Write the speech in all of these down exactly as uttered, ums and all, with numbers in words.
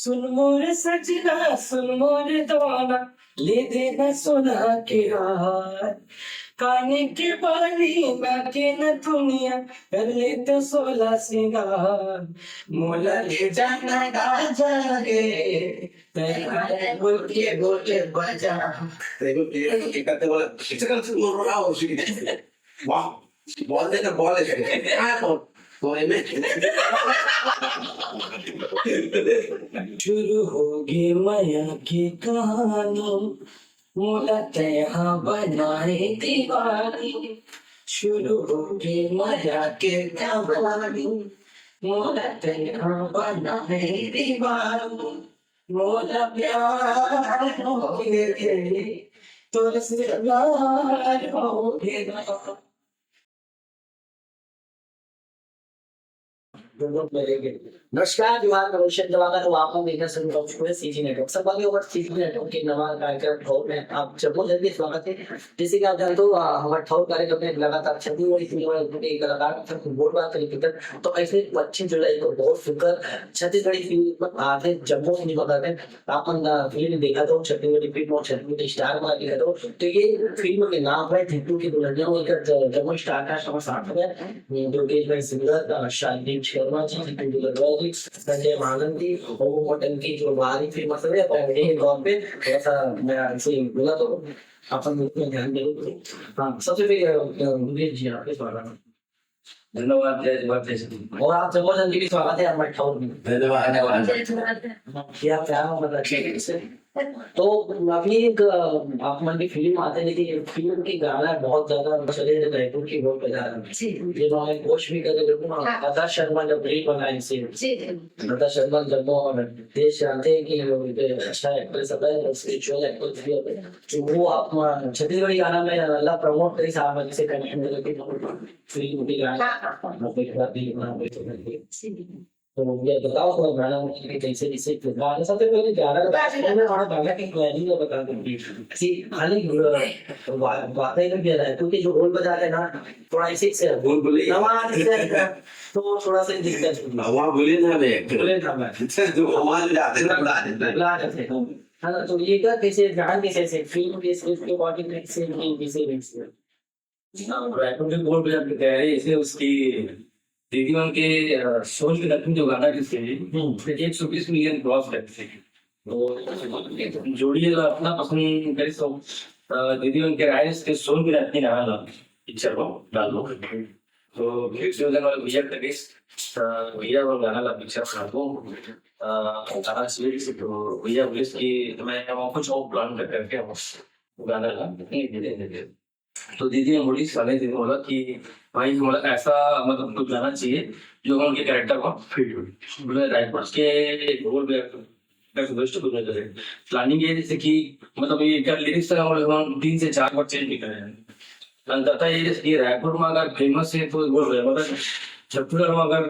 सुन मोर सजना, सुन मोर दीवाना, ले देना सोना के हार। काने के बाली, नाके न दुनिया, कर ले तो सोला सिंगार। मोला ले जाना राजा रे, तैं आए बोल के बोले बजा। देखो, ये, ये करते बोला, "इसे कर, सुन मोर रहा हो, सुन।" वाह, बॉल देना, बॉल है। हाँ, तो, तो ये में। शुरू होगे मया के कहानी, मोला तैं हा बनाए दीवानी। शुरू होगे मया के कहानी, मोला तैं हा बनाए दीवानी। मोला प्यार होगे, तोर से प्यार होगे। नमस्कार, जोहार, नमस्कार, जवागत हो आप मन के संग पहुंच हुए सीजी नेटवर्क। सब भाई, ओवर सीजी नेटवर्क के नवा कार्यक्रम ठौर में आप जम्मो जन के स्वागत है। जैसे कि आप जानते हो, आ, हमर ठौर कार्यक्रम में लगातार छत्तीसगढ़ी फिल्म के कलाकार सब बोल बात करी किधर, तो ऐसे पच्चीस जुलाई को बहुत सुंदर छत्तीसगढ़ी फिल्म आते जम्मो सिनेमा घर में आप मन, आ, फिल्म देखा दो, छत्तीसगढ़ी फिल्म और छत्तीसगढ़ी स्टार मा देखा दो। तो ये फिल्म के नाम है टिट्टू की दुल्हनिया, और एक ज-, जम्मो स्टार कास्ट हमारे साथ में, दुर्गेश भाई सिंगर, अ, शालिनी शर्मा जी, जीतू दुलरवा जी, संजय मानन जी, ओमो पटेल की जो भारी फेमस है, और ये तौर पे थोड़ा सा मैं आपसे बोला तो अपन उसमें ध्यान दे। हाँ, सबसे पहले, अ, दुर्गेश जी, आपके स्वागत है। धन्यवाद, जय जोहार, जय छत्तीसगढ़। और आप जम्मो जन के भी स्वागत है हमारे ठौर में। धन्यवाद, धन्यवाद। क्या, क्या मतलब, ठीक है। तो अभी एक, अ, आप मन की फिल्म आते, लेकिन फिल्म के गाना बहुत ज्यादा चले थे, रायपुर की बहुत बजा रहे हैं। जी। ये मैं कोशिश भी कर रहे हूँ, हाँ। लता शर्मा जब रील बनाए इसे, जी, जी। लता शर्मा जब वो देश जानते हैं कि वो एक अच्छा एक्ट्रेस है, स्पिरिचुअल एक्ट्रेस भी है। तो वो आप, अ, छत्तीसगढ़ी गाना में अल्लाह प्रमोद करी साहब से कनेक्ट करके फिल्म के गाना हाँ, हाँ। आप एक बार भी बना दे सकते हैं। जी। तो ये बताओ, थोड़ा गाना उनके कैसे, कैसे किरदार है? सबसे पहले गाना का, मैं थोड़ा गाना की क्वालिटी का बता दूं कि खाली, अ, बा-, बातें में भी रहता है, क्योंकि जो ढोल बजा रहे हैं ना, थोड़ा ऐसे, ऐसे है। ढोल बोले। आवाज से है, तो थोड़ा सा दिक्कत होती है। आवाज बोले ना मैं। बोले ना मैं। जो आवाज जाते ना, बुला देता है। बुला देते हैं। है ना, तो ये क्या, कैसे, गाना कैसे, ऐसे, फिल्म के स्क्रिप्ट के अकॉर्डिंग कैसे, कैसे, कैसे? हाँ, रायपुर के बोर्ड में जाके कह रहे, इसे उसकी दीदी मन के, अ, सोन की नथनी जो गाना जिसके, हम्म। उसके एक सौ बीस मिलियन क्रॉस कर दिए। तो जोड़ी है, अपना पसंद करे तो, अ, दीदी मन के राय इसके सोन की नथनी गाना ला, पिक्चर को डाल दो। तो फिर से उधर वाले भैया के, अ, भैया वो गाना ला पिक्चर को डाल दो। अ, गाना चाहिए किसी को, भैया बोले कि मैं वहाँ कुछ और प्लान कर करके वो गाना ला, नहीं, दे दे, दे दे। तो दीदी ने बोली, सामने दीदी ने बोला कि भाई, मोला ऐसा, मतलब, कुछ गाना चाहिए जो उनके कैरेक्टर को फिट हो। बोले, रायपुर के रोल में कैसे बेस्ट कुछ नहीं करे। प्लानिंग ये, जैसे कि, मतलब, ये क्या लिरिक्स लगा, बोले, हम तीन से चार बार चेंज भी करे हैं। अंततः ये, जैसे कि रायपुर में अगर फेमस है तो बोल रहे, मतलब, छत्तीसगढ़ में अगर,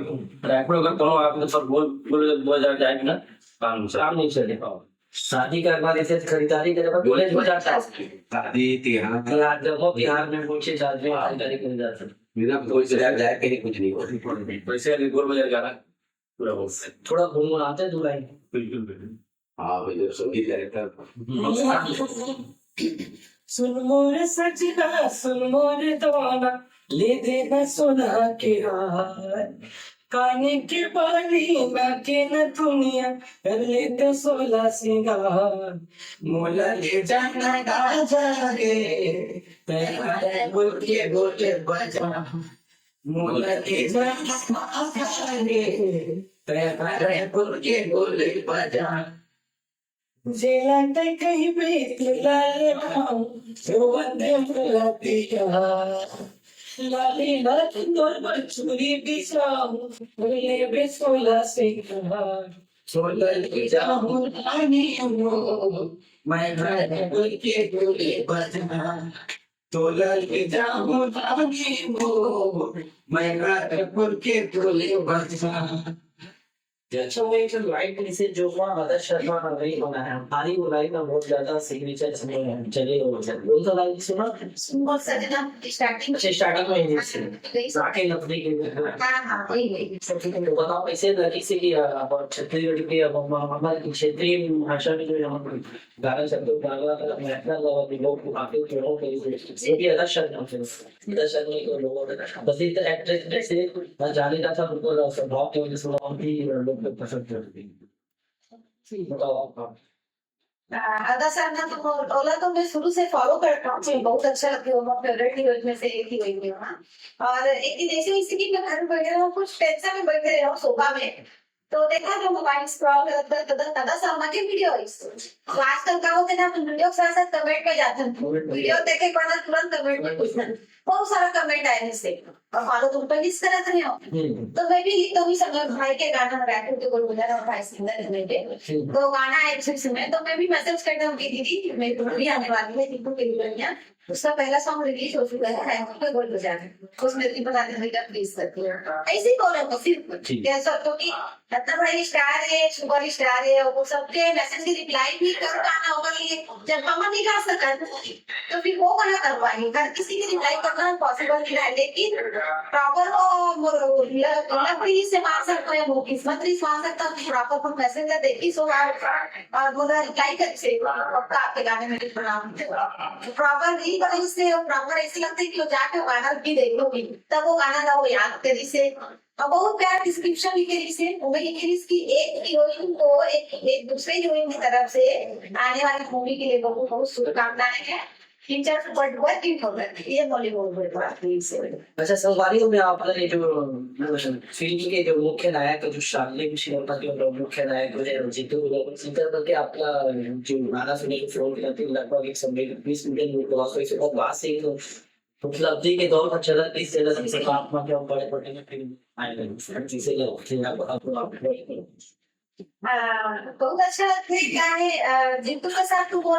रायपुर अगर कौन आप तो सब बोल, बोल, बोल जा जाए ना, काम से काम नहीं चले। शादी के बाद इसे खरीदारी करे बर बोले हो जाता है। शादी, तिहार। तिहार, जब वो तिहार में कुछ शादी में खरीदारी करे जाता है। बिना कोई से जाए, जाए कहीं कुछ नहीं होता। वैसे अभी गोल बाजार गाना पूरा बोल सकते हैं। थोड़ा गुनगुनाते हैं दो लाइन। बिल्कुल, बिल्कुल। हाँ, भाई, जब संगीत डायरेक्टर। सुन मोर सजना, सुन मोर दीवाना, ले देना सोना के हार। काने के बाली, नाके न दुनिया, कर ले तो सोला सिंगार। मोला ले जाना राजा रे, तैं आए बोल के बोले बजा। मोला ले जाना राजा रे, तैं आए बोल के बोले बजा। जेला तैं कहिबे तेला ले आऊं, जो वंदे मोला पिया। लाली लाल तोर बर चूरी बिसाऊं, लेबे सोला सिंगार। सोला ले जाहूं रानी मोर, मैं घर बोल के बोले बजा। तोला ले जाहूं रानी मोर, मैं घर बोल के बोले बजा। अच्छा, वो एक लाइन जैसे जो वहाँ आदर्श शर्मा का नहीं बना है, हमारी वो लाइन में बहुत ज्यादा सिग्नेचर चले हो जाए, वो तो लाइन सुना? बहुत सजना स्टार्टिंग अच्छा, स्टार्टिंग में ही जैसे गई। जाके नकली के हाँ हाँ वही वही तो बताओ, ऐसे लगी से कि आप छत्तीसगढ़ के, अब हम हमारे क्षेत्रीय भाषा में जो हम गाना शब्द गाना महत्व लोग आके लोगों के लिए ये भी अलग शब्द होते हैं। दस आदमी को लोगों ने बस इतना एक्ट्रेस जैसे मैं जाने का था, उनको बहुत लोगों ने सुना, उनकी लोग को पसंद करती है। बताओ आप। अदा सर ना तो ओला तो मैं शुरू से फॉलो करता हूँ, मुझे बहुत अच्छा लगता है, वो फेवरेट हीरोइन में से एक हीरोइन है वहाँ। और एक दिन ऐसे ही कि मैं घर में बैठे रहा हूँ, कुछ टेंशन में बैठे रहा हूँ सोफा में, तो देखा जो मोबाइल स्क्रॉल करता करता अदा शर्मा के वीडियो आई। तो आजकल का होते ना, हम वीडियो के साथ साथ कमेंट में जाते हैं, वीडियो देखे के बाद तुरंत कमेंट में घुसना, बहुत सारा कमेंट आया इससे। और फॉलो तुम पे मिस करत रहे हो, हम्म, तो मैं भी तो भी समय भाई के गाना रैपिंग के बोल बोला और भाई सिंगर है मेरे, हम्म, तो गाना आया उसी समय, तो मैं भी मैसेज करता हूँ कि दीदी मेरी मूवी आने वाली है, दीपू की दुल्हनिया, उसका पहला सॉन्ग रिलीज हो चुका है, थैंक यू बोल बजा रहे, उसमें भी बता दे बेटा प्लीज करके, ऐसे ही बोला मैं सिर्फ। ठीक। कैसा तो कि रत्ना भाई स्टार है, सुपर स्टार है, वो सबके मैसेज की रिप्लाई भी करो, गाना होगा ये जब हम नहीं गा सकते तो फिर वो मना करवाएंगे, हर किसी की रिप्लाई करना पॉसिबल नहीं है, लेकिन प्रॉपर वो लकी से मान सकता है, वो किस्मत से मान सकता है, प्रॉपर हम मैसेज देखी सो और बोला रिप्लाई कर से पक्का आपके गाने में प्रॉपर नहीं बने से, प्रॉपर ऐसे लगते कि वो जाके गाना भी देखोगी, तब वो गाना ना वो याद करी से। और बहुत प्यार डिस्क्रिप्शन लिखे रही से, वो लिखे रही कि एक हीरोइन को एक एक दूसरे हीरोइन की तरफ से आने वाली मूवी के लिए बहुत बहुत शुभकामनाएं हैं। पिक्चर सुपर डुपर हिट होगा, ये बॉलीवुड में बात हुई से। अच्छा, संगवारी में आपने ये जो फिल्म के जो मुख्य नायक जो शार्लिन शिनोपा के जो मुख्य नायक जो है जीतू, उनका करके आपका जो गाना सुने के फोन करते लगभग एक सौ बीस मिलियन क्रॉस हुई से, और बात से तो उपलब्धि के दौर का चलन इस तरह से सकारात्मक और बड़े बड़े फिल्म आए हैं, जिसे लगते हैं अब अब हाँ, बहुत अच्छा लगता है क्या है, अ, जीतू के साथ तो वो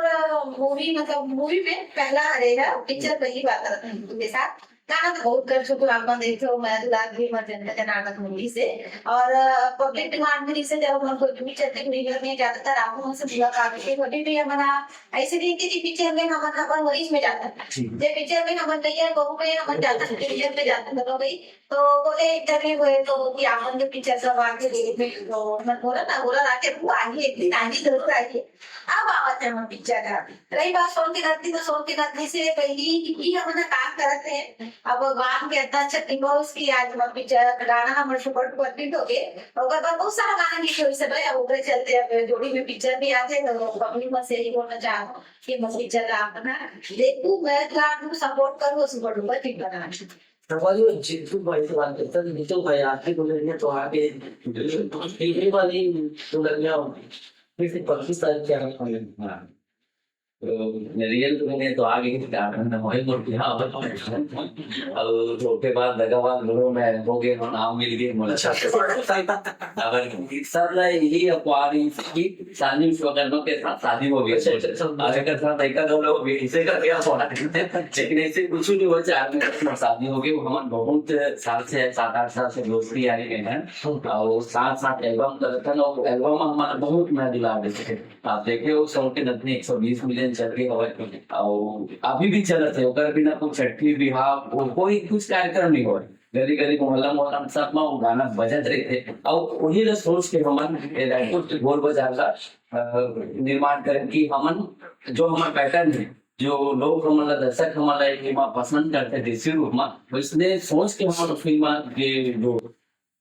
मूवी, मतलब मूवी में पहला अरे है पिक्चर पहली बात करते हैं जीतू के साथ। गाना तो बहुत कर चुके हो आप, देख लो मैं दुलार भी मर जनता जनार्दन मूवी से। और पब्लिक डिमांड भी से जब हम कोई भी चलते वीडियो में ज्यादातर आप लोगों से मुलाकात हुई, कभी भी हमारा ऐसे नहीं कि पिक्चर में हम अपन वरीज में जाता है, जी। जे पिक्चर में हम नहीं है बहू में हम जाता है, रियल में जाता है, तो भाई तो बोले इंटरव्यू हुए तो कि आप जो पिक्चर सब आके देखने तो मैं बोला ना, बोला आके वो आइए, एक दिन आइए, जरूर आइए। अब आवत है हम पिक्चर का। रही बात सोन के नथनी, तो सोन के नथनी से पहली कि हमने काम करत है, अब भगवान के इतना अच्छा टीम है उसकी, आज हम पिक्चर गाना हमर सुपर डुपर हिट हो गए। ओकर बाद बहुत सारा गाना लिखे हुए सब है, अब ओकरे चलते अब जोड़ी में पिक्चर भी आते हैं, तो पब्लिक में से यही बोलना चाहूँ कि बस पिक्चर का अपना देखू, मैं तो आपको सपोर्ट करूँ, सुपर डुपर हिट बना। हमारी वो जीतू भाई से बात करता है, जीतू भाई आप भी बोलेंगे तो आगे फिल्मी वाली दुल्हनिया फिर से पच्चीस तारीख के आने वाले हैं। रियल में तो आगे झारखंड में वही बोलते हैं। और धोखेबाज दगाबाज लोगों में हो गए हो, नाम मिल गए, बोला। अच्छा, अगर सब ला यही अखबार ही कि शादी विश्वकर्मा के साथ शादी हो गई। अच्छा, अच्छा, अच्छा। आगे का साथ एक दो लोग भी इसे का क्या हुआ? लेकिन ऐसे कुछ नहीं हुआ, चार में शादी हो गई। वो हमारे बहुत साल से, सात आठ साल से दोस्ती आ रही है। और साथ साथ एल्बम करते हैं, और एल्बम हमारा बहुत मैं दिला देते थे। आप देखे हो, सोन के नथनी एक सौ बीस मिलियन चल गई हवा, और अभी भी चलत है। ओकर बिना कुछ छठी बिहाव, को-, कोई कुछ कार्यक्रम नहीं हो। गली गली मोहल्ला मोहल्ला में सब में वो गाना बजत रहे थे, और वही ला सोच के हमन ये रायपुर के ढोल बाजार ला, अ, निर्माण करें कि हमन जो हमार पैटर्न है, जो लोग हमन ला, दर्शक हमन ला एक पसंद करते देसी रूप में, वैसने सोच के हमन फिल्म के जो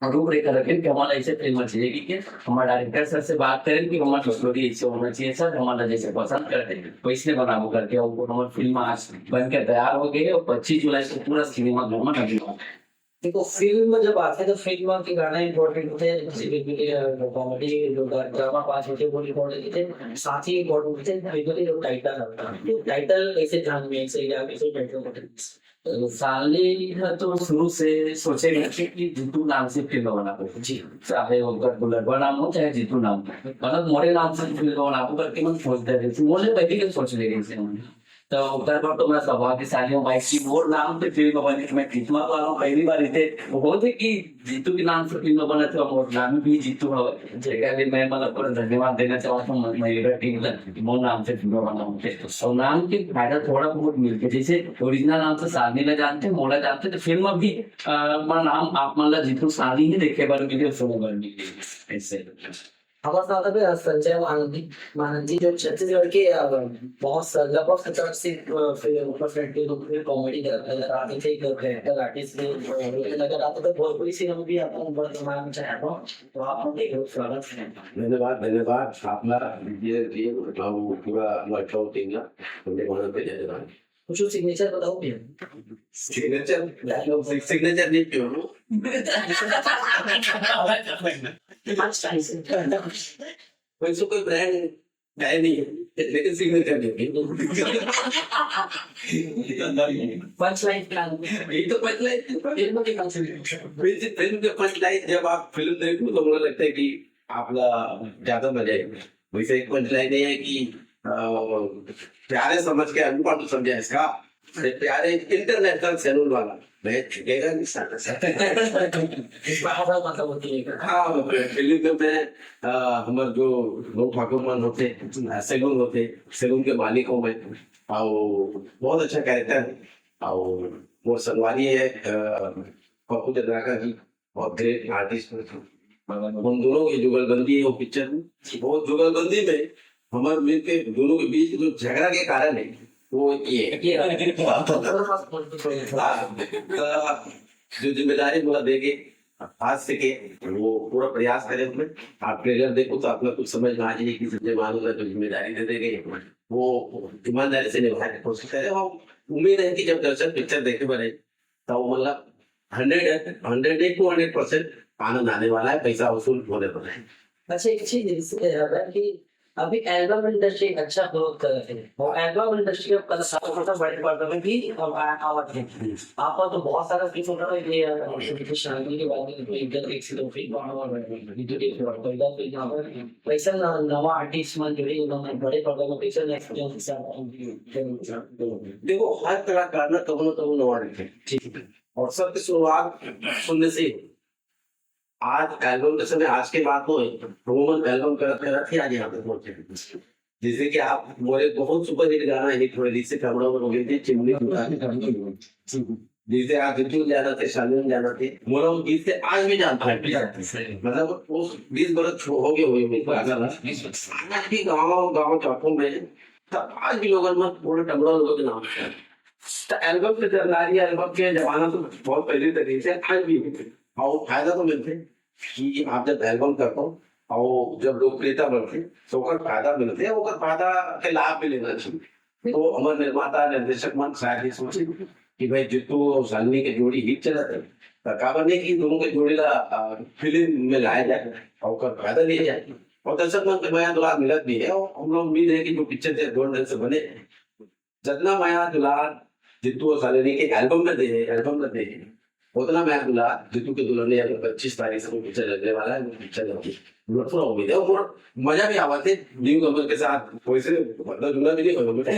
रूपरेखा रखें कि हमारा ऐसे फिल्म चाहिए कि, कि हमारे डायरेक्टर सर से बात करें कि हमारा स्टोरी ऐसे होना चाहिए सर, हमारा जैसे पसंद करते हैं वैसे बनाओ करके। और हमारी फिल्म आज बन के तैयार हो गई है और पच्चीस जुलाई को पूरा सिनेमा घर में लगी हुई है। देखो, फिल्म में जब आते हैं तो फिल्म के गाना इंपॉर्टेंट होते हैं, जैसे कि कॉमेडी, जो ड्रामा पार्ट होते हैं वो इंपॉर्टेंट होते हैं, साथ ही इंपॉर्टेंट होते हैं फिल्म के जो टाइटल आता है, टाइटल कैसे ध्यान में, कैसे या कैसे टाइटल होते हैं। साली है तो शुरू से सोचे रहते कि जीतू नाम से फिल्म बना दो। जी। चाहे ओकर दुलरवा नाम हो, चाहे जीतू नाम हो। मतलब मोरे नाम से फिल्म बना दो करके मन सोच दे रहे थे। मोरे पहले के सोच ले रहे थे। तो ओकर बर तो मैं सौभाग्यशाली हूँ भाई कि मोर नाम से फिल्म बने, मैं किस्मत वाला हूँ। पहली बार इसे होथे कि जीतू के नाम से फिल्म बनत हे, मोर नाम भी जीतू हवे, जेकर लिए मैं मतलब पूरा धन्यवाद देना चाहत हूँ मयूरा टीम ला, मोर नाम से फिल्म बना होथे। तो नाम के फायदा थोड़ा बहुत मिलथे, जैसे ओरिजिनल नाम से शालिनी ला जानथे, मोला जानथे, तो फिल्म भी अ, मोर नाम आप मन ला जीतू शालिनी ही देखे बर मिले, सुने बर मिले, ऐसे। हमारे साथ अभी संजय मानंदी, मानंदी जो छत्तीसगढ़ के अ, बहुत स-, लगभग सत्तर अस्सी अ, फिल्म परसेंट के रूप में कॉमेडी करते हैं, आगे से एक कैरेक्टर आर्टिस्ट में अ, नजर आते थे। भोजपुरी सिनेमा भी आपको वर्तमान में चाहे तो, तो आप लोग एक स्वागत है। धन्यवाद, धन्यवाद। आपला ये, ये, हम पूरा वर्कआउट टीम ना, उनके मदद पे धन्यवाद। कुछ सिग्नेचर बताओ भैया। सिग्नेचर, सिग्नेचर नहीं क्यों? वैसे कोई ब्रांड है नहीं, लेकिन सिग्नेचर नहीं। Punch line plan. यही तो पंच लाइन। फिल्म के पंच लाइन। फिल्म के पंच लाइन जब आप फिल्म देखो तो मुझे लगता है कि आपका ज्यादा मजा आएगा। वैसे एक पंच लाइन है कि अ, प्यारे समझ के अनुपम समझा इसका, अरे प्यारे इंटरनेशनल सैलून वाला, मैं झुकेगा नहीं साला। इस बात का मतलब होती है। हाँ, फिल्म में मैं अ, हमारे जो लोग ठाकुर मन होते, सैलून होते, सैलून के मालिक हूँ मैं। और बहुत अच्छा कैरेक्टर है। और वो संगवारी है अ, पप्पू चंद्राकर जी, बहुत ग्रेट आर्टिस्ट। उन दोनों की जुगलबंदी है वो पिक्चर में। वो जुगलबंदी में हमारे मिल के दोनों के बीच जो झगड़ा के कारण है वो ये है। ये है। हाँ, तो जो जिम्मेदारी पूरा देके हाथ से के वो पूरा प्रयास करे उसमें। आप ट्रेलर देखो तो आपको कुछ समझ में आ जाएगी कि संजय मानू का जो जिम्मेदारी दे देंगे वो ईमानदारी से निभाने की कोशिश करे। और उम्मीद है कि जब दर्शक पिक्चर देखे बने तो मतलब hundred hundred two hundred percent आनंद आने वाला है, पैसा वसूल होने वाला है। अच्छा, एक चीज इससे याद है कि अभी एल्बम इंडस्ट्री अच्छा ग्रोथ कर रही है और एल्बम इंडस्ट्री अब कल साल बड़े पर्दे में भी अब आ- आवत है। आप तो बहुत सारा चीज होता है ये अ, शादी के बाद में इधर एक से दो फिल्म और वीडियो के बाद पैदा फिर यहाँ पर वैसा न- नवा आर्टिस्ट मन जुड़े उन्होंने बड़े पर्दे में कैसे नेक्स्ट देखो, हर कलाकार ना कभी ना कभी नवा दिखे। ठीक है। और सबकी शुरुआत सुनने से ही। आज एल्बम के समय आज के बात हो, अमूमन एल्बम करत करत ही आज यहाँ पे पहुंचे। जैसे कि आप बोले बहुत सुपरहिट गाना हिट हुए, जिससे कमरा में हो गई थी चिमनी टूटा। जैसे आप बिल्कुल जाना थे, शादी में जाना थे, बोला वो गीत से आज भी जानता है। सही। मतलब उस बीस बरस छो-, हो गए हुए मेरे को आज भी गाँव गाँव चौकों में तब आज भी लोगन मन पूरे टमड़ा लोग के नाम है। तो एल्बम के जरनारी एल्बम के जमाना तो बहुत पहले तक से आज भी होते। और फायदा तो मिलते कि आप जब एल्बम करते हो और जब लोकप्रियता बढ़ती तो ओकर फायदा मिलते, ओकर फायदा के लाभ भी लेना चाहिए। तो हमारे निर्माता निर्देशक मन शायद ये सोचे कि भाई जितू और शालिनी के जोड़ी हिट चलत है, तो काबर नहीं कि दोनों के जोड़ी ला, आ, फिल्म में लाया जाए और ओकर फायदा लिया जाए। और दर्शक मन के मया दुलार मिलत भी है और हम लोग उम्मीद है कि जो पिक्चर है जोर से बने। जितना मया दुलार जितू और शालिनी के एल्बम में दे, एल्बम में दे, उतना मया दुलार जितू के दुल्हनिया में पच्चीस तारीख से वो पिक्चर लगने वाला है, वो पिक्चर लगे। पूरा उम्मीद है और मजा भी आवा थे न्यू कमर के साथ। वैसे मतलब जुड़ा भी नहीं होगा।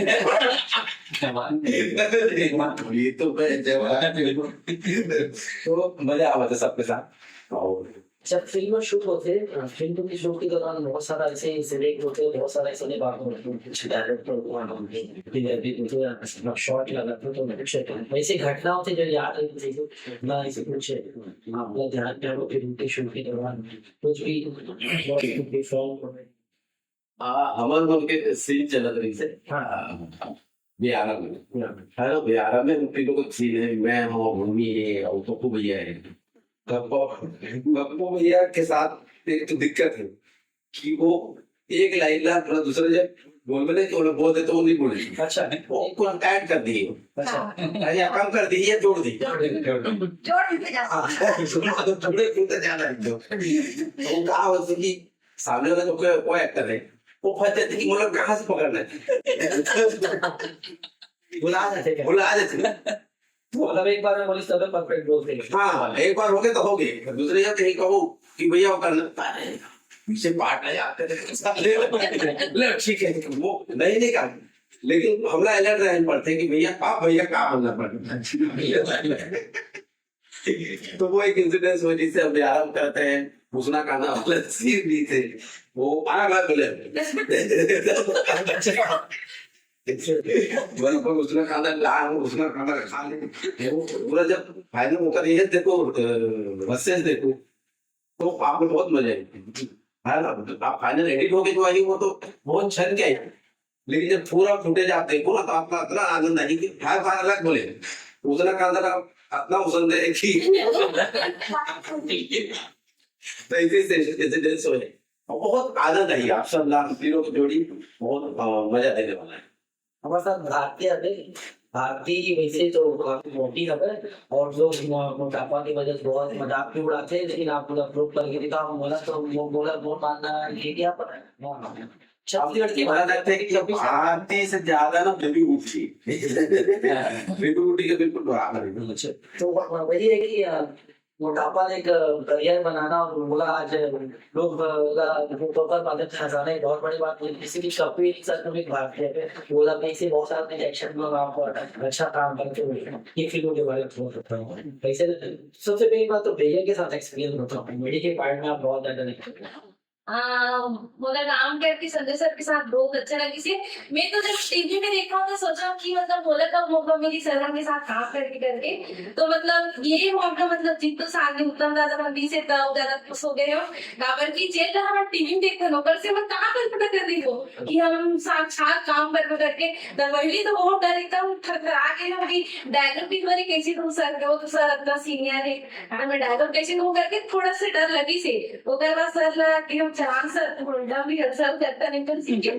ये तो मैं जवाब। तो मजा आवा था सबके साथ। और जब फिल्म शूट होते, फिल्म की शूट के दौरान बहुत सारा ऐसे इंसिडेंट होते हैं, बहुत सारा ऐसे बात होते हैं, कुछ डायरेक्टर वहाँ होते हैं, फिर अभी मुझे शॉट लगा था, तो कुछ ऐसे घटना होते जो याद है, जैसे घटना ऐसे कुछ है, आपका ध्यान में हो फिल्म की शूट के दौरान कुछ भी सॉन्ग हो। हाँ, हमारे मन के सीन चलत रही से। हाँ। बिहारा में। हाँ। है ना, बिहारा में उनके लोग सीन है, मैं हूँ, भूमि है और पप्पू भैया है। तो प-, पप्पू भैया के साथ एक तो दिक्कत है कि वो एक लाइन ला पूरा दूसरा जब बोल में नहीं तो बोल दे तो वो नहीं बोले। अच्छा। वो पूरा ऐड कर दिए। अच्छा। अरे या कम कर दी या जोड़ दी। जोड़ दी, जोड़ दी। जोड़ भी जा हाँ, तो थोड़े कूदते ज्यादा है तो। तो वो कहा होता कि सामने वाला जो कोई, कोई एक्टर है, वो फंस जाते कि मतलब कहाँ से पकड़ना है। बुला जाते हैं। बुला जाते हैं। मतलब एक बार में बोली सब परफेक्ट बोलते हैं। हाँ, एक बार हो गए तो हो गए। दूसरे जगह कहीं कहो कि भैया वो करना, अरे, पीछे पार्ट नहीं आते थे। ले, ले, ठीक है, वो नहीं, नहीं कहा। लेकिन हमला अलर्ट रहना पड़थे कि भैया, आप भैया का बोलना पड़थे। तो वो एक इंसिडेंस हो, जिससे हम आराम करते हैं, उसना कांदा वाला सीन भी थे। वो आग आग बोले, बोले, "कोई उसना कांदा ला, उसना कांदा खा ले।" वो पूरा जब फाइनल होकर ये देखो, वर्सेस देखो, तो आपको बहुत मजा आएगी, है ना? आप फाइनल एडिट होके जो आई, वो तो बहुत छन के आई, लेकिन जब पूरा फुटेज आप देखो ना, तो आपका इतना आनंद आएगी कि हर बार अलग बोले, उसना कांदा का इतना पसंद है कि तो ऐसे इंसिडेंस हुए। बहुत आनंद आई, आप सब लाख तीनों की जोड़ी बहुत, अ, मजा देने वाला है। हमारे साथ भारती हवे। भारती वैसे तो काफी मोटी हवे और लोग मो-, मोटापा की वजह से बहुत मजाक भी उड़ाते हैं, लेकिन आप पूरा प्रूफ करके दिखाओ। बोला तो वो बोला, वो मानना है कि आप छत्तीसगढ़ की बात करते हैं कि भारती से ज्यादा ना बेबी उठी। बेबी उठी के बिल्कुल बराबर है। अच्छा, तो वह-, वही है कि, अ, मोटापा एक करियर बनाना और बोला आज लोग, अ, ला-, लोग तो कर पाते थे, हंसाना एक बहुत बड़ी बात है। किसी की कॉपी एक सर में भारतीय है, बोला मैं इसे बहुत सारे एक्शन में आपको अच्छा काम करते हुए ये फील्ड के बारे में बोल सकता हूँ। वैसे सबसे पहली बात तो भैया के साथ एक्सपीरियंस होता है, कॉमेडी के पार्ट में आप बहुत ज्यादा निकलते हैं। हाँ, मोला राम करके संजय सर के साथ बहुत अच्छा लगिस हे। मैं तो जब टीवी में देखा तो सोचा कि मतलब मोला कब मौका मिली सर के साथ काम करके करके। तो मतलब ये मौका मतलब जीतू साहनी, उत्तम दादा मन दिस हे, तो ज्यादा खुश हो गए हो। काबर कि जेन ला हम टीवी में देखथन ओकर से मैं कहाँ कल्पना कर रही हूँ कि हम साक्षात काम करबे करके। तो पहली तो बहुत डर एकदम थरथरा गए हो कि डायलॉग भी हमारे कैसे दूँ सर के, वो तो सर इतना सीनियर है। हाँ, मैं डायलॉग कैसे दूँ करके थोड़ा सा डर लगिस हे। ओकर बाद सर ला कि हम चांद सर, उल्टा भी हर सर करता नहीं कर सीखे।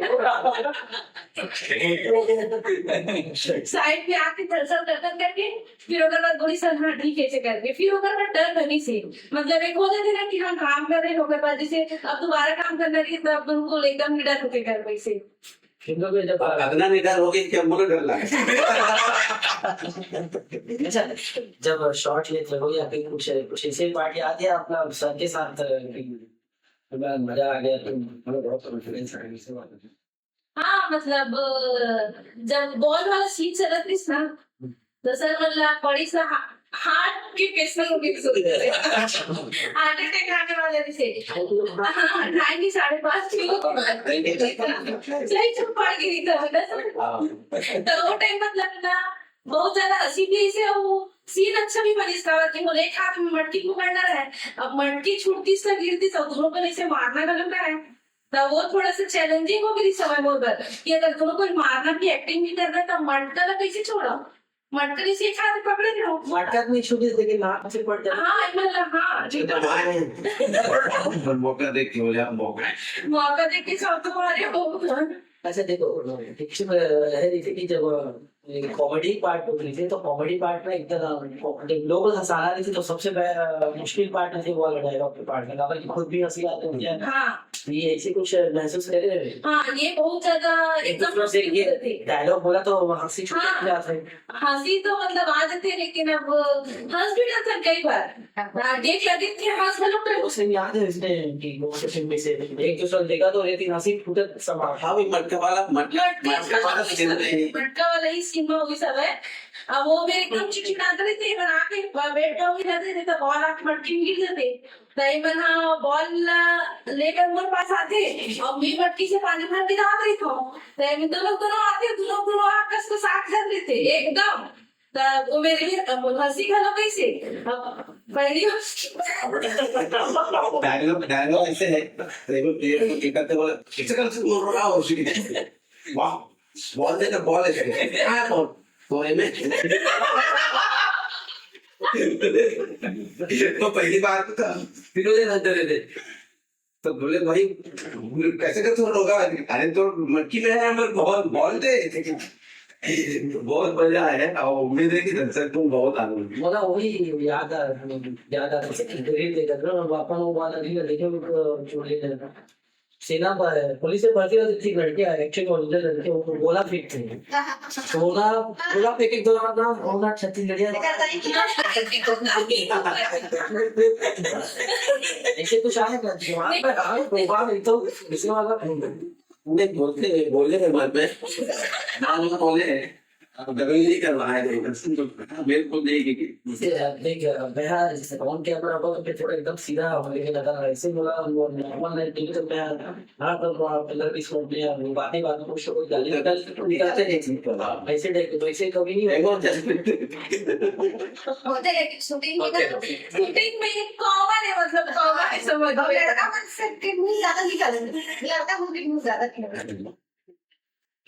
साइड में आके थरसर करता करके फिर ओकर बाद बोली सर, हाँ ठीक है, ऐसे करके। फिर ओकर बाद डर लगिस हे। मतलब एक हो जाते ना कि हम काम कर रहे हैं, ओकर बाद जैसे अब दोबारा काम करना रही, तब बिल्कुल एकदम डर होके कर वैसे। फिर तो जब अतना निडर हो गई कि हमको डर लगा। अच्छा, जब शॉट लेते हो या फिर कुछ, कुछ ऐसे पार्ट याद है अपना सर के साथ, अ, कि तुम्हें मजा आ गया, तुम, मतलब, बहुत कॉन्फिडेंस आ गया, इससे बात है। हाँ, मतलब, अ, जब बॉल वाला सीन चलत रहिस ना, तो सर मतलब पड़ी सा हा-, हार्ट के पेशेंट हो गए, सो गए। हार्ट अटैक आने वाला रहिस हे। हाँ, ढाई नहीं, साढ़े पाँच किलो। सही चुप पड़ गई थी, मतलब। तो वो टाइम मतलब ना, बहुत ज्यादा हंसी भी इसे, वो सीन अच्छा भी बनिस काबर कि मोला एक हाथ में मटकी पकड़ना है। अब मटकी छूटतिस तो गिरतिस, तो दोनों को ऐसे मारना गलत है। तो वो थोड़ा सा चैलेंजिंग हो गई समय मोर बर कि अगर दोनों को मारना भी, एक्टिंग भी करना है, तो मटका ला कैसे छोड़ा? मटका इसे एक हाथ में पकड़े रहो। मटका नहीं छूटे, लेकिन हाथ से पड़ जाए। हाँ, मतलब, हाँ। अच्छा, तो भाई, पर मौका देख के बोले, आप मौका। मौका देख के सब तुम्हारे हो। अच्छा, देखो, पिक्चर में है जैसे कि जब, अ, कॉमेडी पार्ट बोल रही थी, तो कॉमेडी पार्ट में एकदम, अ, लोग हंसाना नहीं थे, तो सबसे बे-, अ, मुश्किल पार्ट मुझे वो वाला डायलॉग के पार्ट में लगा कि खुद भी हंसी आती है। हाँ। ये ऐसे कुछ महसूस करे? हाँ, ये बहुत ज्यादा एक एकदम दूसरे से मुश्किल ये से थी। डायलॉग बोला तो हंसी छूट हाँ। जाती है। हंसी तो मतलब आ जाती है, लेकिन अब हंस भी जाते हैं कई बार। हाँ, देख लगे थे, हंस घलो कर। उसे याद है इसने कि वो फिल्म में से एक दूसरे को देखा तो ये तीन हंसी फूटे समा। हाँ, वही मटका वाला, मट-, मटका मटका वाला वाला सीन सीन है। है। मटका वाला ही सीन में हुई सब है। अब वो भी एकदम चिड़चिड़ाते रहते हैं, बना के ब-, बैठ जाओगे रहते थे, तो बॉल आके मटकी में गिर जाते। तो ये मन हाँ बॉल ला लेकर मोर पास आते और मैं मटकी से पानी भर के डाल रही थी। तो ये दोनों, दोनों आते, दोनों, दोनों आकर उसको साथ कर लेते एकदम। त वो मेरे लिए, अ, हंसी घलो कैसे? अब पहली डायलॉग, डायलॉग ऐसे है, देखो, ये, ये करते बोले, "कैसे कर सकते हो, रो रहा हो, उसी की?" वाह, बॉल देना, बॉल ऐसे। हाँ, बॉल, तो ये में। तो पहली बार तो था, तीनों जन हंस रहे थे। तो बोले, "भाई, कैसे कर तुम लोग?" "अरे, तो मटकी में है, हमें बहुत बॉल दे।" बहुत मजा आया और उम्मीद है कि दर्शक को बहुत आनंद। मोला वही याद आ, याद आ रहा है कि ग्रेट देखा था, अपन वो वाला नहीं देखे, वो जो ये सेना पर, पुलिस में भर्ती होती थी लड़के, एक्चुअली ओरिजिनल लड़के, वो गोला फेंकते हैं। गोला, गोला फेंके के दौरान ना, वो ना छत्तीसगढ़िया ऐसे कुछ आएगा दिमाग में, हाँ, गोला नहीं तो दूसरे वाला नहीं, बोलते हैं, बोले हैं मन में। हाँ, वो बोले हैं। अब गलती नहीं करवाए थे। हाँ, बिल्कुल नहीं की। जैसे, देख, बिहार जैसे ऑन कैमरा बोल के थोड़ा एकदम सीधा हो, लेकिन अगर ऐसे बोला, वो नॉर्मल है, तो मैं हाँ, तो वहाँ पे लड़की छोड़ दिया, वो बातें, बातें कुछ तो कोई गाली निकाल, निकालते नहीं थे। हाँ। ऐसे टाइप के, तो ऐसे कभी नहीं एक हुआ। और जैसे होते हैं, लेकिन शूटिंग में होते ना, हैं। शूटिंग में ये कॉमन है, मतलब, कॉमन है, समझ लो। लड़का मन से के मुंह ज्यादा निकालेंगे, लड़का मन के मुंह ज्यादा निकालेंगे।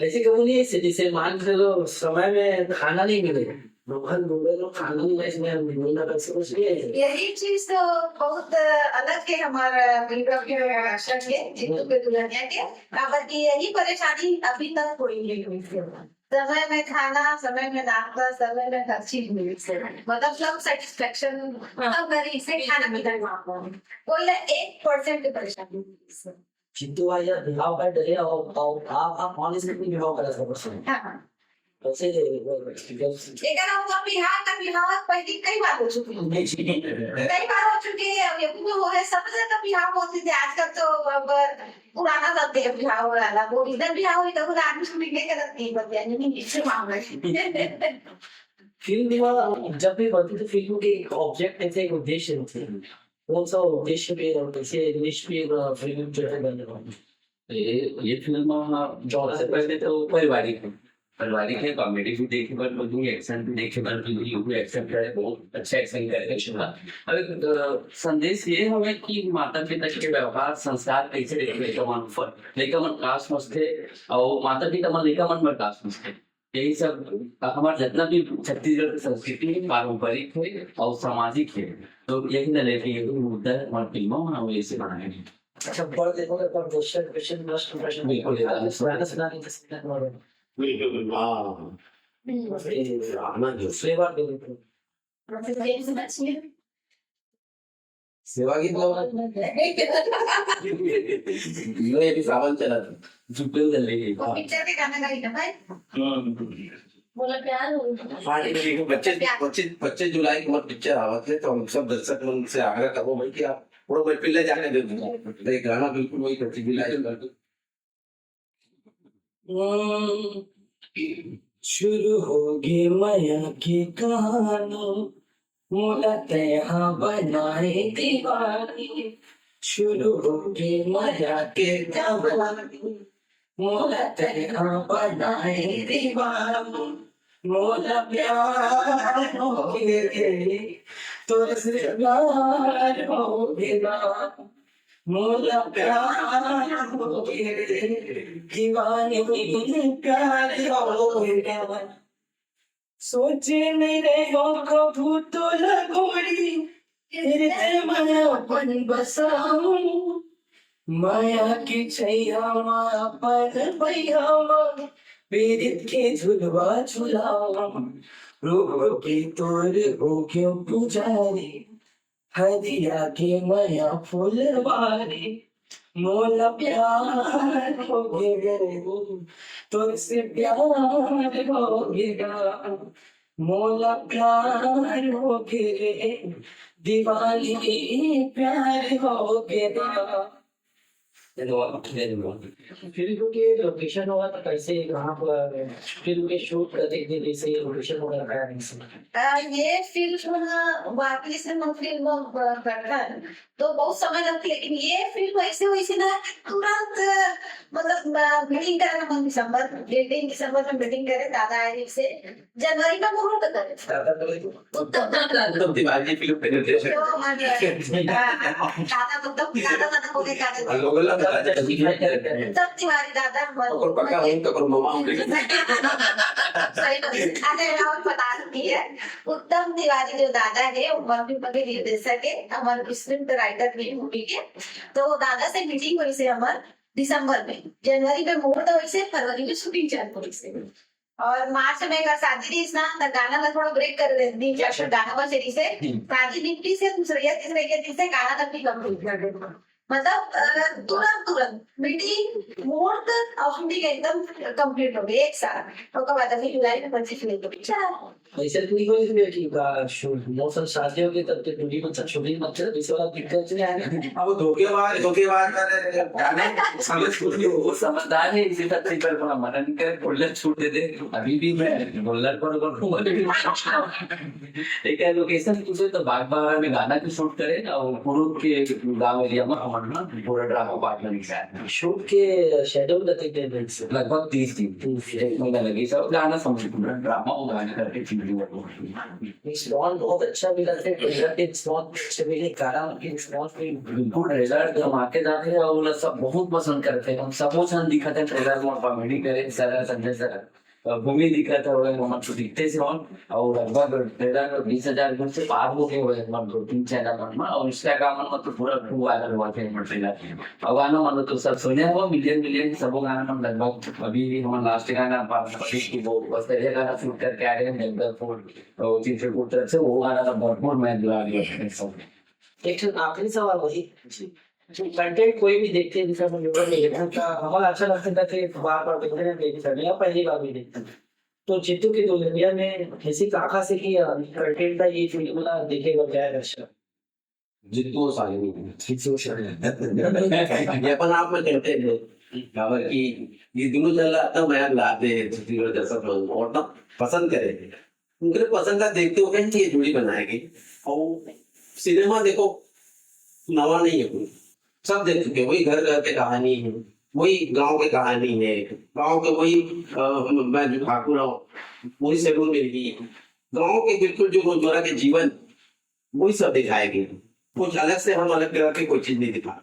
ऐसे कभी नहीं, ऐसे जैसे मान के चलो, समय में खाना नहीं मिले, भगवान बोले तो खाना नहीं है, इसमें हम बोलना कैसे कुछ नहीं है। यही चीज तो बहुत अलग है हमारा वीरभद्र के आश्रम के, जीतू के दुल्हनिया के। काबर की यही परेशानी अभी तक कोई नहीं हुई थी। समय में खाना, समय में नाश्ता, समय में हर चीज मिली से, मतलब, सब सेटिस्फेक्शन, हाँ। सब घर से खाना पीना, कोई ना एक परसेंट की परेशानी नहीं हुई से। जीतू भाई, यार, बिहाव का डरे और, और आप, आप ऑनेस्ट में बिहाव कर सकते हैं। हाँ। वैसे, वैसे, एकर मतलब बिहाव का, बिहाव पहले कई बार हो चुकी है। नहीं, जी। कई बार हो चुकी है, अब ये भी वो है, सब जगह बिहाव होती थी। आजकल तो अब पुराना सब दे बिहाव वाला, वो इधर बिहाव हुई तो खुद आदमी सुन के गलत नहीं बन गया, नहीं, नहीं, इससे मामला है। फिल्म में जब भी बनती तो फिल्म के एक ऑब्जेक्ट ऐसे, एक उद्देश्य होते हैं। कौन सा उद्देश्य पे और कैसे निष्क्रिय फिल्म जो है बनने वाली? ये, ये फिल्म, हाँ, जो सबसे पहले तो पारिवारिक है। पारिवारिक है, कॉमेडी भी देखे बर मिलही, एक्शन भी देखे बर मिलही, वो भी एक्शन करे, बहुत अच्छा एक्शन करे, एक्शन। अब एक, अ, संदेश ये हवे कि माता पिता के व्यवहार, संस्कार कैसे रहिथे लइका मन ऊपर, लइका मन का समझथे, अउ माता पिता मन लइका मन बर का समझथे। यही सब हमार जितना भी छत्तीसगढ़ के संस्कृति है, पारंपरिक है और सामाजिक है, तो यही ल लेके ये मुद्दा है, हमार फिल्म हम ऐसे बनाए हैं। अच्छा, पढ़ देखो, एक बार क्वेश्चन, क्वेश्चन, लास्ट क्वेश्चन। बिल्कुल, ये गाना सुनाने के लिए। हाँ। हम्म। ये गाना जो सेवा के लिए। सेवा गीत लो। ये अभी सावन चला था। जुबिल चल रही है। वो पिक्चर के गाना गाई ना भाई? हम्म। बोला प्यार हो। हाँ, ठीक है। पच्चीस, पच्चीस, पच्चीस जुलाई को पिक्चर आवत है, तो हम सब दर्शक मन से आग्रह करबो भाई कि आप पूरा महफिल ले जाके दे दो। ये गाना बिल्कुल वही पच्चीस जुलाई को। शुरू होगे मया के कहानी, मोला तैहा बनाए दीवानी। शुरू होगे मया के कहानी, मोला तैहा बनाए दीवानी। मोला प्यार होगे रे, तोर से प्यार होगे ना। मोला प्यार होगे रे, दीवानी प्यार होगे ना। सोचे नइ रहेंव कभू तोला गोरी, फिर ते मैं अपन बसाऊं। मया के छैया म अपन बइहा म, पीरित के झुलवा झुलाऊं। रूप के तोर होगे पुजारी, हरिया के मया फुलवारी। मोला प्यार होगे रे, तोर से प्यार होगे गा। मोला प्यार होगे रे, दीवानी प्यार होगे गा। धन्यवाद, धन्यवाद। फिल्म के लोकेशन होगा तो कैसे, कहाँ पर फिल्म के शूट करते थे, कैसे लोकेशन वगैरह है? आ, ये फिल्म ना, वाकई से हम फिल्म, आ, करता है, तो बहुत समय लगती, लेकिन ये फिल्म ऐसे हुई थी ना कि तुरंत, मतलब, आ, मीटिंग करे हम दिसंबर, डेढ़ दिन दिसंबर में मीटिंग करे दादा आए से, जनवरी में मुहूर्त करे। दादा तो उत्तम, उत्तम तिवारी फिल्म के निर्देशक। तो हमारे, हाँ, दादा तो उत्तम, दादा, दादा बोले, दादा। लोगों ला दादा जैसे ही है। उत्तम तिवारी दादा हमारे। ओकर पक्का हूँ, तो ओकर मामा हूँ। सही बात है। अरे, और बता सकती है, उत्तम तिवारी जो दादा है, वो मम्मी के निर्देशक है, हमारे स्क्रिप्ट राइटर भी मूवी के। तो दादा से मीटिंग हुई से हमार दिसंबर में, जनवरी में मुहूर्त हुई से, फरवरी में शूटिंग चालू हुई से। और मार्च में अगर शादी रहिस ना, त गाना ला थोड़ा ब्रेक कर दे, दिन चार गाना बस रहिस हे। हम्म। शादी निपटी से दूसरे या तीसरे के दिन से गाना तक भी कंप्लीट कर दे। मतलब, अ, तुरंत, तुरंत मीटिंग, मुहूर्त और शूटिंग एकदम कंप्लीट हो गई एक साथ। ओकर बाद अभी जुलाई में पच्चीस में तो चला। ऐसे तो नहीं होई कि का शो-, मौसम शादी हो गई तब तो टूरी मतलब छोटी मतलब इस वाला दिक्कत नहीं आने। अब धोखेबाज, धोखेबाज वाले गाने समझ, वो समझदार है, इसी धरती पर अपना मनन करे, बोलने छूट दे दे। अभी भी मैं बोलने पर, पर एक है लोकेशन पूछे तो बागबारा में गाना भी शूट करे और कुरुद के गांव एरिया में हमर ना पूरा ड्रामा पार्टनर निकला है। शूट के शेड्यूल कते दिन से? लगभग तीस दिन। तीस दिन। एक महीना लगे सब गाना समझ पूरा ड्रामा वो गाना करके चीजें वो। रिस्पॉन्स बहुत अच्छा मिला थे, ट्रेलर के रिस्पॉन्स भी अच्छे मिले, गाना के रिस्पॉन्स भी बिल्कुल। ट्रेलर धमाकेदार है और वो लोग सब बहुत पसंद करते हैं। हम सबो झन दिखत है ट्रेलर में, कॉमेडी करे सर, संजय सर, अ, भूमि दिखत है, वो हमन तो दिखते से हन। और लगभग ट्रेलर में बीस हजार view से पार हो गए हुए हैं, मतलब दो तीन चैनल मन में, और इंस्टाग्राम मन में तो पूरा खूब वायरल हुआ थे हमर ट्रेलर। और गाना मन तो सब सुने हो, मिलियन मिलियन सबो गाना मन लगभग। अभी भी हमर लास्ट गाना पार्टी की वो बस ये गाना शूट करके आ गए हैं जगदलपुर और चित्रकूट तरफ से, वो गाना तो भरपूर मैं दुला दिया है सब। एक ठो आखिरी सवाल वही, कंटेंट कोई भी देखते हैं, जैसे हम यूट्यूब में देखते हैं, तो हमारा अच्छा लगता है कि बार बार देखते हैं, देखते हैं, या पहली बार भी देखते हैं। तो जीतू की दुल्हनिया में ऐसी कहाँ से कि, अ, कंटेंट का ये फिल्म ना देखेगा क्या दर्शक? जीतू और शालिनी। जीतू और शालिनी। ये अपन आप में कंटेंट है। काबर कि ये दोनों जन ला इतना मया लाते हैं, जीतू और दर्शक लोग, और इतना पसंद करेंगे। उनके पसंद का देखते हुए ही ये जोड़ी बनाएगी। और सिनेमा देखो, नवा नहीं है कोई, सब देख चुके हैं। वही घर घर पे कहानी है, वही गांव के कहानी है, गांव के वही, अ, मैं जो ठाकुर हूँ, वही सैलून में भी गांव के बिल्कुल जो रोजमर्रा के जीवन, वही सब दिखाएगी। कुछ अलग से हम अलग तरह की कोई चीज नहीं दिखा।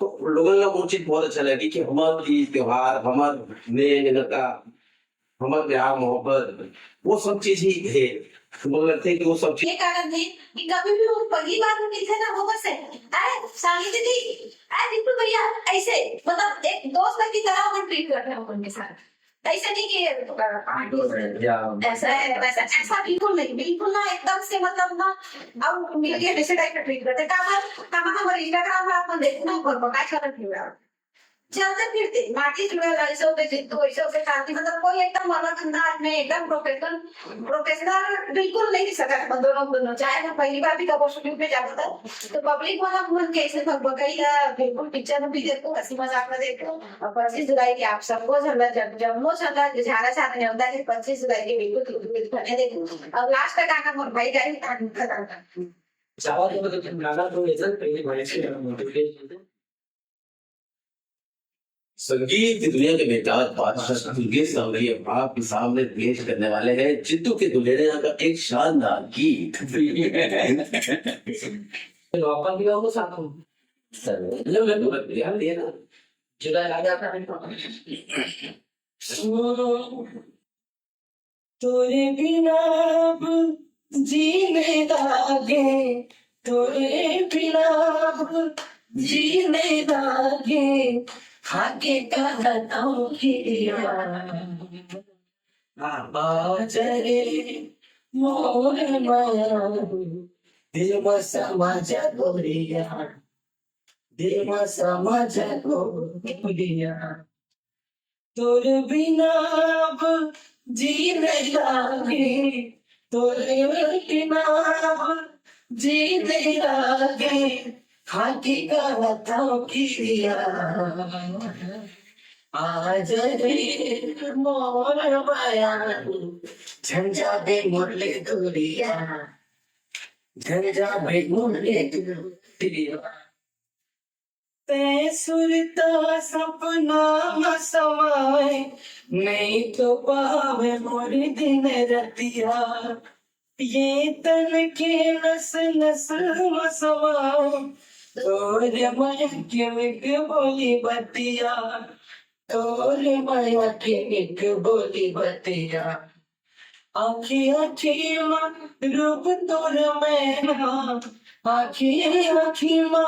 तो लोगन ला वो चीज बहुत अच्छा लगी कि हमार तीज त्योहार, हमार नेह नता, हमार प्यार मोहब्बत, वो सब चीज ही है। तो मुझे लगता है कि वो सब चीज ये कारण है कि कभी भी वो पहली बार में मिलते ना, वो बस है, "अरे, साली दीदी, अरे, बिट्टू भैया", ऐसे, मतलब, एक दोस्त की तरह वो ट्रीट करते हैं उनके साथ। ऐसा नहीं कि, अ, आंटी से या ऐसा है, वैसा, ऐसा बिल्कुल नहीं, बिल्कुल ना, एकदम से, मतलब ना, अब मिल गए वैसे टाइप का ट्रीट करते हैं। काबर, काबर हमारे इंस्टाग्राम में आप देखना, ऊपर बकायदा रखिएगा। चलते फिरते माटी जुड़े, ऐसे होते जित्तू, ऐसे होते कांति, मतलब कोई एकदम अलग अंदाज में, एकदम प्रोफेशनल, प्रोफेशनल बिल्कुल नहीं दिख सकता था दोनों, दोनों। चाहे हम पहली बार भी कबो शूटिंग पे जाते थे, तो पब्लिक वाला मन कैसे भगभगैया, बिल्कुल पिक्चर में भी देखो, हंसी मजाक में देखो। और पच्चीस जुलाई के आप सबको झंडा जब, जम्मो झंडा झारा साथ में होता है, पच्चीस जुलाई के बिल्कुल, बिल्कुल खाने देखो। और लास्ट का गाना मोर भाई गाई, तान खत्म कर। चावल के मतलब गाना तो ऐसा पहले भाई से गाना बोलते थे। संगीत की दुनिया के बेताज बादशाह दुर्गेश सांवरिया आपके सामने पेश करने वाले हैं जीतू के दुल्हनिया का एक शानदार गीत। वापस भी आओ साथ में। सर, लो, लो, लो, ध्यान दिए ना। जुलाई आ जाता है। तोरे बिना अब जीने लागे, तोरे बिना अब जीने लागे, खाके कहता हूँ किरिया। आ जा रे मोर माया, दिल में समा जा गोरिया, दिल में समा जा गोरिया। तोर बिना अब जीने लागे, तोर बिना अब जीने लागे, खाके कहता हूँ किरिया। आ जा रे मोर माया, झंझा बे मुरली दुरिया, झंझा बे मुरली दुरिया। तैं सुरता सपना म समाए, नहीं तो पावे मोर दिन रतिया। ये तन के नस नस म समाए, तोर माया के एक बोली बतिया, तोर माया के एक बोली बतिया। आँखी आँखी मा रूप तोर मैना, आँखी आँखी मा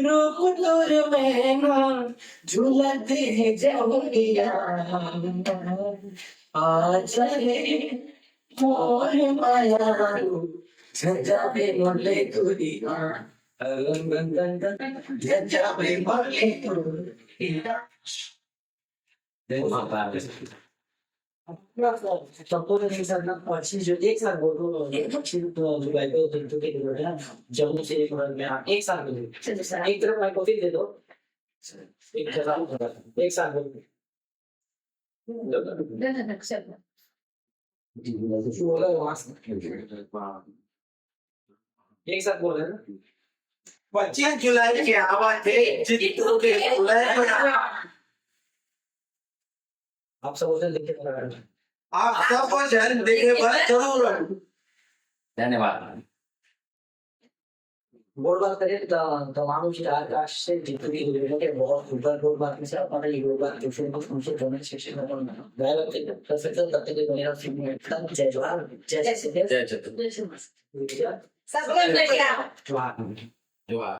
रूप तोर मैना, झूलत हे जहुरिया। आ जा रे मोर माया, झंझा बे मुरली दुरिया, झंझा बे मुरली दुरिया। जय माता दी। सबको तो नहीं सर ना, पच्चीस जो एक साथ बोल दो, पच्चीस जुलाई को जिंतू के लिए ना, जम्मू से एक बार में, हाँ, एक साथ बोल दो। एक तरफ माइक्रोफोन दे दो। एक जगह, एक साथ बोल दो। एक साथ बोल रहे हैं ना? पच्चीस जुलाई के आवाज है, जिंतू के बुलाए। आप सब उधर देखे बर, आप सब जन देखे बर जरूर। धन्यवाद। गोठ बात करें तो तमाम स्टार कास्ट से जिंतू की दुनिया के बहुत ऊपर गोठ बात में से अपना ये गोठ बात क्वेश्चन को उनसे कमेंट सेक्शन में बोलना। दया करके प्रोफेसर करते हुए मेरा फिल्म एकदम जय जोहार, जय जय श्री कृष्ण। जय जगत। जय श्री कृष्ण। ठीक है? सबके बढ़िया। जोहार। जोहार।